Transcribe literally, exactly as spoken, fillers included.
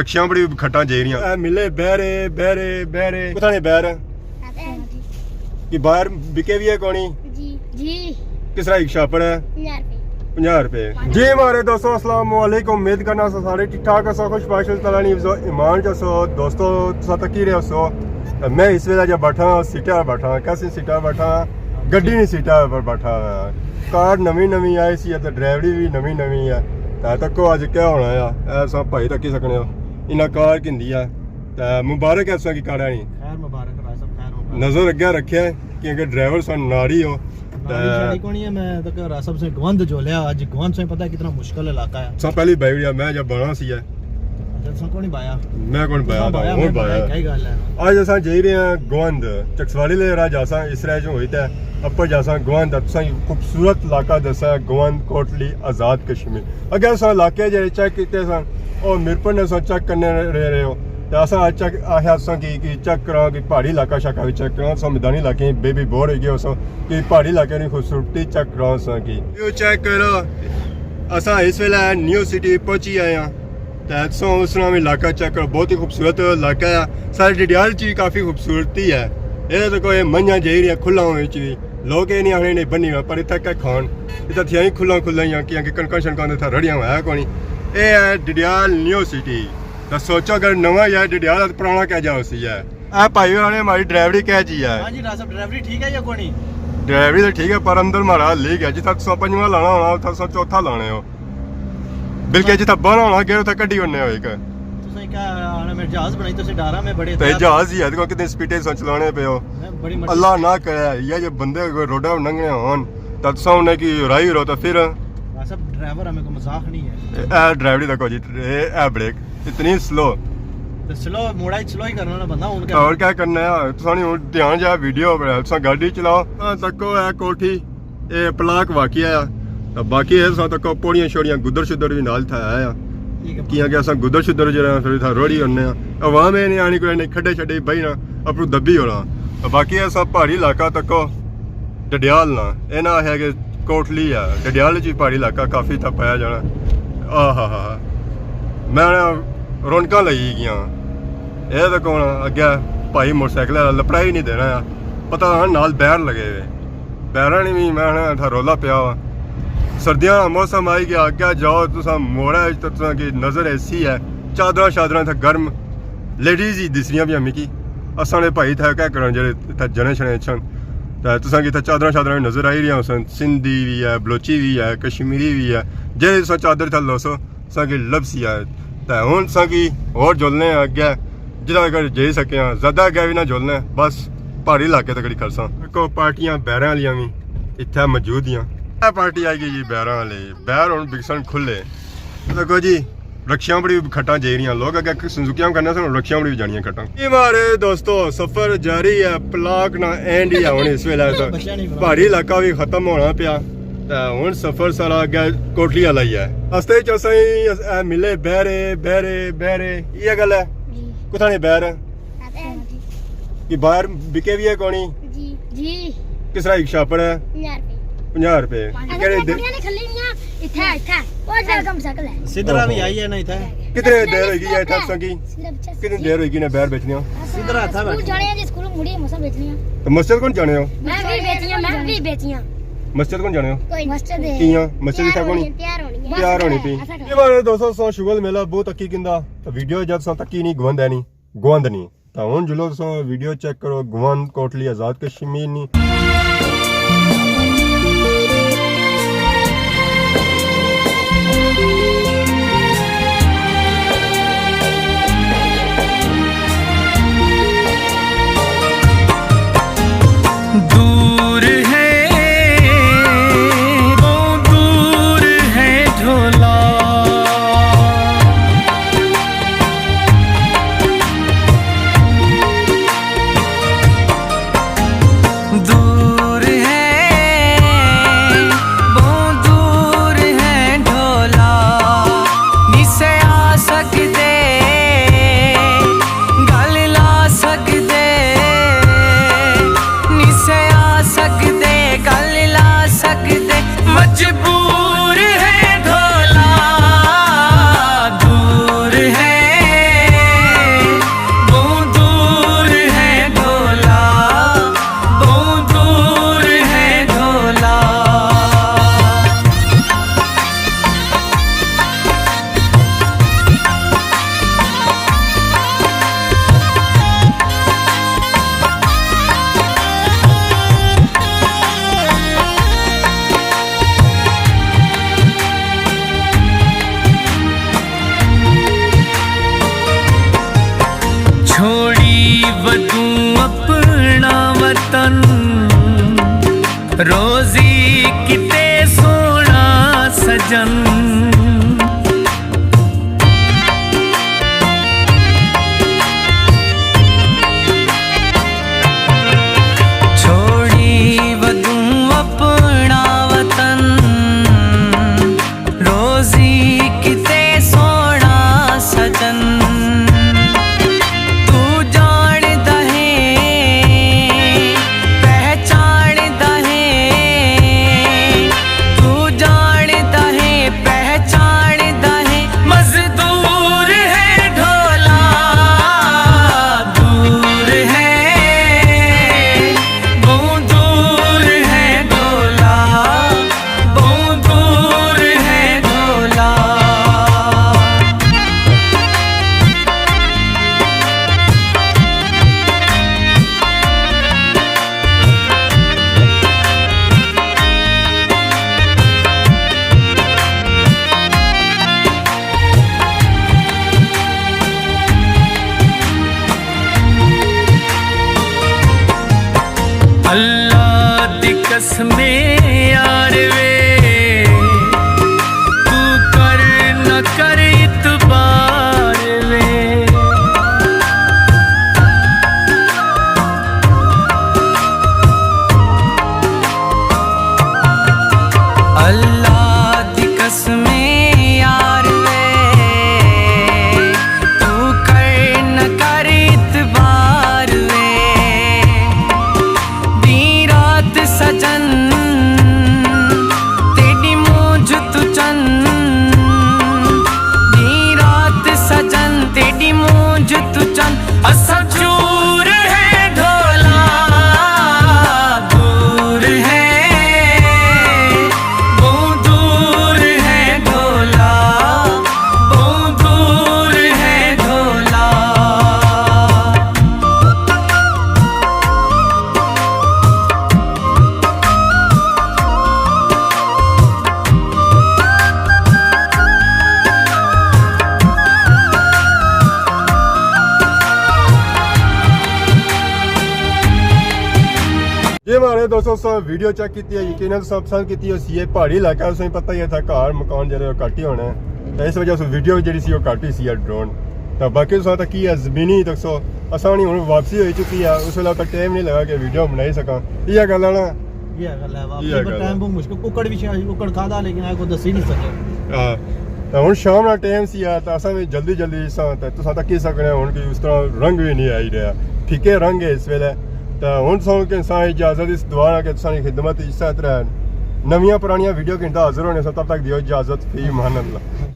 رکشیاں بڑی کھٹاں جائی رہیاں۔ اے ملے بہرے، بہرے، بہرے۔ کتھاں نے بہر؟ کہ باہر بکے بھی ہے کونی؟ جی۔ جی۔ کس طرح ایک شاپڑ ہے؟ پنجاہ روپے۔ پنجاہ روپے۔ جی ہمارے دوستو، السلام علیکم۔ امید کرنا سو سارے ٹھیک ٹھاک ہسو، خوش باش ہسو، تعالیٰ نی حفظ و امان چ ہسو۔ دوستو، تساں تکی رہے ہسو۔ تے میں اس ویلے جا بیٹھا ہاں، سیٹا بیٹھا ہاں۔ کیسی سیٹا بیٹھا ہاں؟ گڈی نی سیٹا پر بیٹھا ہاں۔ کار نویں نویں آئی سی ہے تے ڈرائیوری بھی نویں نویں ہے۔ تے تکو اج کیا ہونا ہے؟ اے سب بھائی تکی سکنے ہو۔ انہاں کار گھندی ہے۔ تے مبارک ہے تساں کی کارا نی۔ خیر مبارک، راج صاحب، خیر مبارک۔ نظر اگے رکھے کیونکہ ڈرائیور سن ناری ہو۔ ناری تے شاری کونی ہے، میں تک راج صاحب سے گوند جو لیا، اج گوند سے پتہ ہے کتنا مشکل علاقہ ہے۔ سب پہلی بائی ہوئی ہے، میں جب بنا سی ہے۔ اچھا، تساں کونی بایا؟ میں کون بایا تساں تھا، بایا، ہوں میں بایا۔ بایا، کیا گل ہے؟ اج اساں جائی رہے ہیں گوند، چکسواری لے راہ جاساں، اس راہ جو ہوئی تے اپر جاساں گوند، تساں خوبصورت علاقہ دساں گوند کوٹلی آزاد کشمیر۔ اگر اساں علاقے جڑے چیک کیتے سن، او میرپور نے اساں چیک کرنے رہ رہے ہو۔ تے اساں اج چیک آخیا اساں کی، کی چیک کراں، کی پہاڑی علاقہ شاقہ بھی چیک کراں، اساں میدانی علاقے بے بی بور ہوئی گئے اساں، کی پہاڑی علاقے نی خوبصورتی چیک کراں اساں کی۔ یو چیک کرو، اساں اس ویلے نیو سٹی پہنچی آئے ہاں۔ تے تساں اس ناں وی علاقہ چیک کرو، بہت ہی خوبصورت علاقہ ہے۔ سارے ڈڈیال چ وی کافی خوبصورتی ہے۔ اے تے کوئی منجھاں جائی رہی ہے کھلاں وچ وی۔ لوگ اے نہیں آخنے نہیں بنی ہوئے، پر اتھا کیا کھان؟ اتھا تھیاں ہی کھلاں کھلاں ہی آں، کیونکہ کنکاں شنکاں تے اتھا رڑیاں ہویا کونی۔ اے ہے ڈڈیال نیو سٹی۔ تے سوچو اگر نواں یا ڈڈیال ہے تے پرانا کیا جا ہوسی ہے؟ اے بھائی ہوراں نے ہماری ڈرائیوری کہہ جی ہے؟ ہاں جی راج صاحب، ڈرائیوری ٹھیک ہے یا کونی؟ ڈرائیوری تو ٹھیک ہے، پر اندر ماڑا لیک ہے، جتھا تساں پنجواں لانا ہونا، اتھا تساں چوتھا لانے ہو۔ بلکہ جتھا باہنا ہونا، گے اتھا کڈی ہونے ہو ایک۔ تساں کیا آنا، میں جہاز بنائی، تساں ڈارا میں بڑے تے احتیاط۔ جہاز ہی ہے، دیکھو کتنی سپیڈ سے چلانے پے ہو۔ میں بڑی مرضی اللہ نہ کرے، یہ جو بندے کوئی روڈا پر لنگھنے ہون، تاں تساں انہیں کی راہی رو تاں پھر۔ راج صاحب، ڈرائیور ہمیں کو مذاق نہیں ہے۔ اے، اے ڈرائیوری دیکھو جی، اے، اے بریک اتنی سلو۔ تے سلو، موڑا ہی سلو ہی کرنا نا بندہ، ہن کیا؟ اور کیا کرنا ہے؟ تساں نے ہن دھیان جا ویڈیو پر، تساں گاڑی چلاؤ۔ ہاں، تکو اے کوٹھی، اے پلاک واقعہ ہے۔ تے باقی اے تساں تکو پوڑیاں شوڑیاں گدر شدر بھی نال تھا آیا۔ ٹھیک ہے۔ کیاں کہ اساں گدر شدر جڑا پھر اتھا روڑی ہونے آں۔ عوام اے نہیں آنی کوئی نہیں، کھڈے شڈے بئی نا، اپروں دبی ہونا۔ تے باقی اے سب پہاڑی علاقہ تکو ڈڈیال نا، اے نا ہے کہ کوٹلی ہے، ڈڈیال وچ وی پہاڑی علاقہ کافی تھا پایا جانا۔ آہا ہا ہا۔ میں نا رونقاں لگی گیاں۔ اے تے کون اگے بھائی موٹر سائیکل والا لپڑا ہی نہیں دینا ہے۔ پتہ نہ نال بیر لگے ہوئے۔ بیراں نی وی میں نا اتھا رولا پیا وا۔ سردیاں نا موسم آئی گیا، اگے جاؤ تساں موڑا وچ تے تساں کی نظر ایسی ہے۔ چادراں شادراں اتھا گرم لیڈیز ہی دسریاں پیاں مکی۔ اساں نے بھائی اتھا کیا کرن جڑے اتھا جنے شنے اچھن۔ تے تساں کی اتھا چادراں شادراں وی نظر آئی رہیاں ہوسن، سندھی وی ہے، بلوچی وی ہے، کشمیری وی ہے۔ جے تساں چادر اتھا لوسو، تساں کی لبسی ہے۔ تے ہن تساں کی ہور جلنے آں اگے، جتھاں تک جائی سکے آں، زیادہ اگے وی نہ جلنے، بس پہاڑی علاقے تک کرساں۔ دیکھو پارٹیاں بیراں آلیاں وی اتھا موجود ہیاں۔ اے پارٹی آئی گئی جی بیراں آلی، بیر ہن بکسن کھلے۔ دیکھو جی، رکشیاں بڑی کھٹاں جائی رہیاں، لوگ اگے سنزوکیاں کرنے سن، رکشیاں بڑی جانیاں کھٹاں۔ اے مارے دوستو، سفر جاری ہے، پلاک نا اینڈ ہی ہے ہن اس ویلے تک۔ بچا نہیں بنا۔ پہاڑی علاقہ وی ختم ہونا پیا، تے ہن سفر سارا اگے کوٹلی والا ہی ہے۔ رستے چ اساں ہی اے ملے بہرے، بہرے، بہرے، یہ گل ہے؟ جی۔ کتھاں نے بہر؟ کہ باہر بکے بھی ہے کونی؟ جی۔ جی۔ کس طرح ایک شاپڑ ہے؟ پنجاہ روپے۔ پنجاہ روپے۔ اگر کہڑے دے- کڑیاں نے کھلی نہیں آ، اتھا، اتھا۔ او جا کم سکل ہے۔ سدرا بھی آئی ہے نا اتھا۔ کتنے دیر ہوئی گئی ہے اتھا تساں کی؟ صرف چس- کتنی دیر ہوئی گئی نے بیر بیچنی ہو؟ سدرا اتھا سکول بیٹھے۔ جانے ہیں جی، سکول مڑی مسا بیچنی ہے۔ تو مسجد کون جانے ہو؟ میں بھی بیچنی ہوں، میں بھی بیچنی ہوں۔ مسجد کون جانے ہو؟ کوئی مسجد ہے۔ کیاں؟ مسجد اتھا کونی؟ تیار ہونی ہے۔ تیار ہونی پی۔ ایسا کرو۔ یہ بارے دوستو سو شغل میلہ بہت اکی کندا۔ تو ویڈیو جب سو تکی نہیں گوند ہے نہیں۔ گوند نی۔ تاں ہن جلو تساں ویڈیو چیک کرو، گوند کوٹلی آزاد کشمیر نی۔ دور ہے، وہ دور ہے جھولا۔ روزی کتے سوہنا سجن، چھوڑی ودوں اپنا وطن۔ روزی کتے سوہنا سجن، تو جاندا ہے، پہچاندا ہے، تو جاندا ہے، پہچاندا ہے، مزدور ہے ڈھولا، دور ہے، بہوں دور ہے ڈھولا، بہوں دور ہے ڈھولا۔ اللہ دی قسم یار وے، تو کر نہ کر اتبار وے۔ اللہ دی قسم یار وے، تو کر نہ کر اتبار وے۔ دن رات سجن تیڈی مونجھ تو چن، دن رات سجن تیڈی مونجھ تو چن، اساں چور ہے ڈھولا، دور ہے، بہوں دور ہے ڈھولا، بہوں دور ہے ڈھولا۔ جی مہاڑے دوستو، سو ویڈیو چیک کیتی ہے، یقیناً تساں پسند کیتی ہوسی۔ یہ پہاڑی علاقہ، تساں پتہ ہی ہے، اتھا گھر مکان جیہڑے او گھٹ ہی ہونے، تے اس وجہ سے ویڈیو جیہڑی سی او گھٹ ہی سی، ڈرون۔ تے باقی تساں تکی ہے زمینی، تکسو اساں نی ہن واپسی ہوئی چکی ہے، اس ویلے تک ٹائم نہیں لگا کہ ویڈیو بنائی سکاں۔ یہ گل ہے نا؟ یہ گل ہے، واپسی یہ پر گل ٹائم ہے۔ بہت مشکل، ککڑ بھی شاید، ککڑ کھادا لیکن اے کو دسی نہیں سکے۔ ہاں۔ تے ہن شام نا ٹائم سی ہے، تے اساں وی جلدی جلدی ساں، تے تساں تکی سکنے ہن کہ اس طرح رنگ وی نہیں آئی رہیا، پھیکے رنگ ہے اس ویلے۔ تے ہن تساں کہ اساں اجازت اس دعا نال کہ تساں دی خدمت اچ اسے طرح نویاں پرانیاں ویڈیو گھندا حاضر ہونے ساں، تب تک دیو اجازت، فی امان اللہ۔